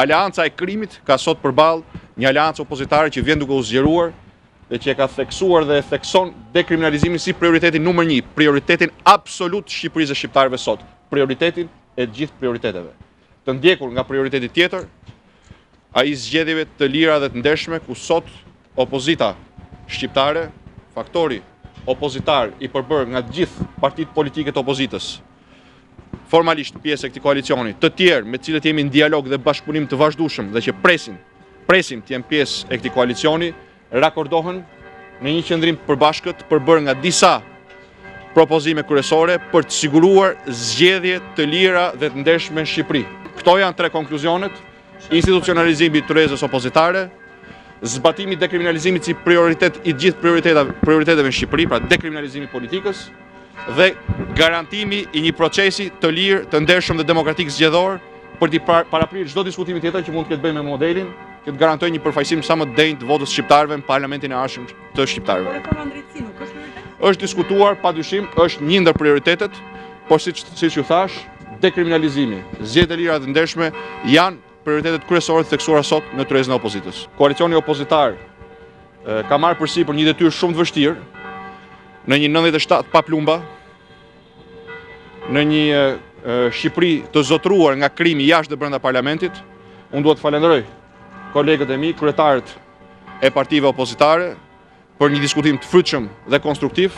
Aleanca e krimit ka sot përballë një aleancë opozitare që vjen duke u zgjeruar dhe që e ka theksuar dhe e thekson dekriminalizimin si prioritetin numër 1, prioritetin absolut të Shqipërisë dhe shqiptarëve sot, prioritetin e të gjithë prioriteteve. Të ndjekur nga prioriteti tjetër, ai i zgjedhjeve të lira dhe të ndershme ku sot opozita shqiptare, faktori opozitar i përbërë nga të gjithë partitë politike të opozitës, formalisht pjesë e këtij koalicioni, të tjerë me të cilët jemi në dialog dhe bashkëpunim të vazhdueshëm dhe që presin, presim të jenë pjesë e këtij koalicioni, rakordohen në një qëndrim të përbashkët përbërë nga disa propozime kryesore për të siguruar zgjedhje të lira dhe të ndershme në Shqipëri. Këto janë tre konkluzionet, institucionalizimi i tryezës opozitare, zbatimi i dekriminalizimit si prioritet i gjithë prioriteteve, prioriteteve në Shqipëri, pra dekriminalizimi i politikës dhe garantimi i një procesi të lirë, të ndershëm dhe demokratik zgjedhor për t'i paraprirë çdo diskutimi tjetër që mund të ketë të bëjë me modelin, që të garantojë një përfaqësim sa më të denjë të votës shqiptarëve në parlamentin e ardhshëm të shqiptarëve. Po reforma në drejtësi nuk është prioritet? Është diskutuar, padyshim, është një ndër prioritetet, por siç siç ju thashë, dekriminalizimi, zgjedhjet e lira dhe të ndershme janë prioritetet kryesore të theksuara sot në tryezën e opozitës. Koalicioni opozitar ka marrë përsipër një detyrë shumë të vështirë në një 97 pa plumba, në një Shqipëri të zotëruar nga krimi jashtë dhe brenda parlamentit. Unë dua të falenderoj kolegët e mi, kryetarët e partive opozitare për një diskutim të frytshëm dhe konstruktiv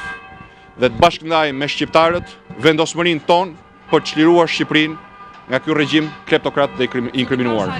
dhe të bashkëndajmë me shqiptarët vendosmërinë tonë për të çliruar Shqipërinë nga ky regjim kleptokrat dhe i inkriminuar.